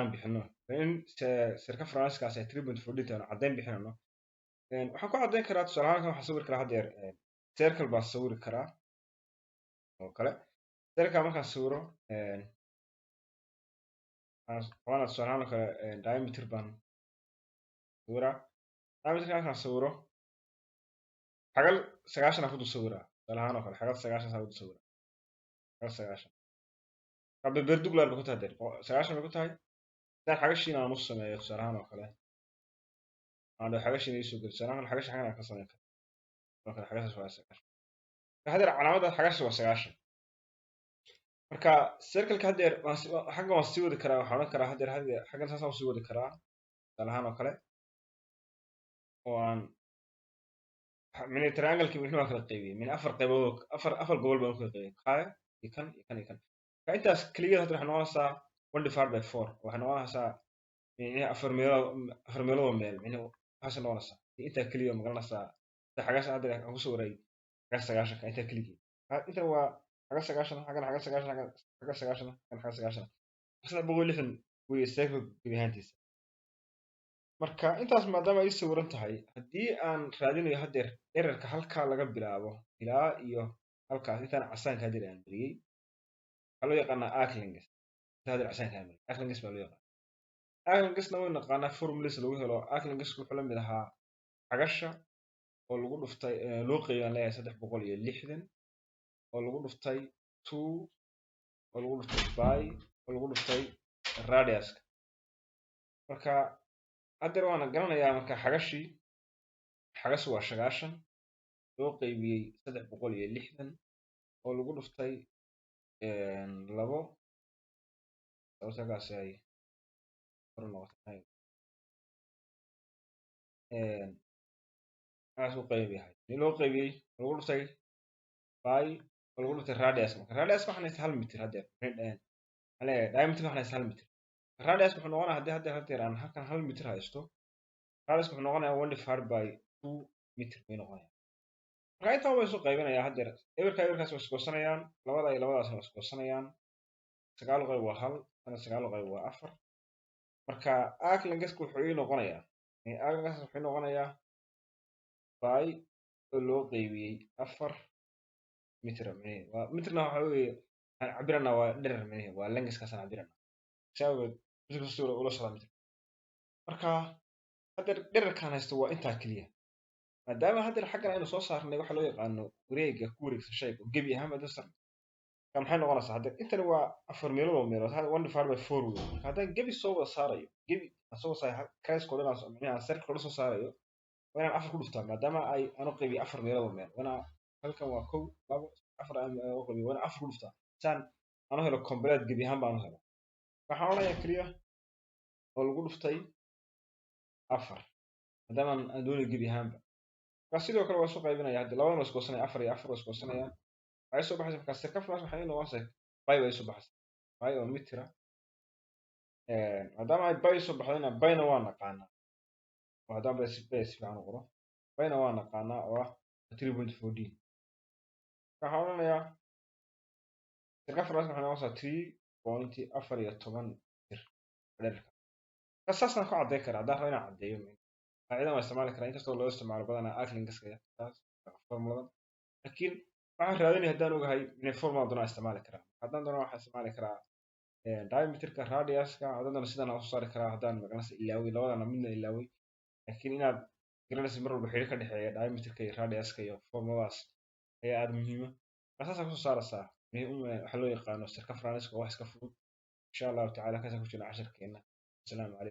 aan bixino, in circumference-kaas ay 3.14 tahay, caddayn bixinano. Waxaan ku caddayn karaa, tusaale ahaan, waxaan sawiri karaa haddeer circle baan sawiri karaa oo kale. Circle markaan sawiro, waxaan tusaale ahaan oo kale diameter baan sawiraa. Diameter markaan sawiro, xagal 90 aan ku dul sawiraa. Tusaale ahaan oo kale, xagal 90 saa ku dul sawiraa, xagal 90 perpendicular bay ku tahay haddeer, 90 bay ku tahay. Hadaan xagashiina aan u sameeyo, tusaale ahaan oo kale, aan dhaho xagashiina ii soo geli, tusaale ahaan xagasha xagan aan ka samayn kara oo kale, xagashaas waa 90. Haddeer calaamadda xagasha waa 90. Marka circle-ka haddeer xaggan waan sii wadi karaa. Waxaan odhan karaa haddeer xaggan saasaan usii wadi karaa, tusaale ahaan oo kale, oo aan mini triangle-ki wixii waan kala qaybiyey min afar qaybood, afar gobol baan u kala qaybiyey, kaya iyo kan iyo kan iyo kan. Marka intaas keligeed hadda waxay noqonaysaa one divided by four. Waxay noqonaysaa micnihi afar meelood, afar meelood oo meel, micnihi waxaasay noqonaysaa intaa keliya. Magaranaysaa xagasha hadda aan kusoo waray xagas 90-ka, intaa keligeed. Intan waa xagas 90, xaggan xagas 90, xaggan xagas 90, xaggan xagas 90, 360 wey circle gebi ahaantiisa. Marka intaas maadaama ay sawiran tahay, haddii aan raadinayo haddeer dhererka halkaa laga bilaabo ilaa iyo halkaas, intaan casaanka haddeer aan mariyey, waxaa loo yaqaanaa arc length. Inta haddeer casaanka aan mariyey arc length baa loo yaqaana. Arc length-na way naqaanaa, formulas lagu helo. Arc length wuxuu la mid ahaa xagasha oo lagu dhuftay, loo qeybaan leeyahay, 360 oo lagu dhuftay two oo lagu dhuftay pi oo lagu dhuftay radius-ka. Marka haddeer waana garanayaa. Marka xagashii, xagashu waa 90 loo qeybiyey 360 oo lagu dhuftay labo, sababta halkaasi ay kor noqotay, halkaas u qayb yahay loo qaybiyey, lagu dhuftay pi oo lagu dhuftay radius. Marka radius waxaan haystaa 1 mitir haddeer. Waxaan leeyahay diameter waxaan haystaa 1 mitir. Radius wuxuu noqonayaa, haddii haddeer aan halkan 1 mitir haysto, radius wuxuu noqonayaa one divided by 2 meter bay noqonaya. Marka intaan waa isu qaybinayaa haddeer. Eberka eberkaas waa isgoosanayaan, labada iyo labadaasna waa isgoosanayaan. Sagaal qayb waa hal, kana sagaal qayb waa afar. Marka arc length wuxuu ii noqonayaa, arc length wuxuu noqonayaa pi oo loo qaybiyey 4 mitir. Micnihi waa mitirna, waxa weeye waxaan cabiranaa waa dherer, micnihi waa length-kaasaan cabiranaa. Saa awgeed mitirka si ula socdaa mitir. Marka haddeer dhererkaan haysto waa intaa keliya. Maadaama haddeer xaggan aynu soo saarnay waxa loo yaqaano wareegga ku wareegsan shayga gebi ahaan baa sarnay, marka maxay noqonaysaa haddeer? Intani waa afar meelood oo meelood, one divided by four wey. Marka haddaan gebi soo wada saarayo, gebi aan soo wada saarayo crest-ka oo dhan, micnaha aan circle oo dhan soo saarayo, waa inaan afar ku dhuftaa, maadaama ay aan u qaybiyey afar meelood oo meel. Waa inaan halkan waa kow, labo, afar aan u qaybiyo, waa inaan afar ku dhuftaa saan aan u helo complete, gebi ahaan baan u helo. Waxaan odhanayaa keliya oo lagu dhuftay afar, maadaama aan doonayo gebi ahaanba. Marka sidoo kale waa isu qaybinaya hadda, labadan waa isgoosanaya, afar iyo afar waa isgoosanayaan. Waxay soo baxaysa marka circumference waxay noqonaysaa pi bay soo baxaysa, pi oo mitira. Maadaama ay pi soo baxdayna, pi-na waa naqaanaa oo haddaan pi si fiican u qoro, pi-na waa naqaanaa oo ah 3.14. Waxaan odhanayaa circumference waxay noqonaysaa 3.14 mitir dhererka. Marka saasaan ku caddayn karaa haddaan rabo inaan caddeeyo. Qaacidan waa isticmaali karaa, inkastoo loo isticmaalo badanaa arc length-ka taas formuladan, laakiin waxaan raadinaya haddaan ogahay inay formula doonaa isticmaali karaa. Haddaan doono waxaan isticmaali karaa diameterka, radiuska. Haddaan doono sidaan usoo saari karaa, haddaan magaranaysa ilaaway labadana midna ilaaway. Laakiin inaad garanaysa mar walba xiriir ka dhexeeya diameterka iyo radiuska iyo formuladaas ayaa aada muhiima. Marka saasaa kusoo saaraysaa waxaa loo yaqaano circumference, oo wax iska fudud, insha Allahu tacala. Kaasaan ku jirna casharkeena. Asalaamu calaykum.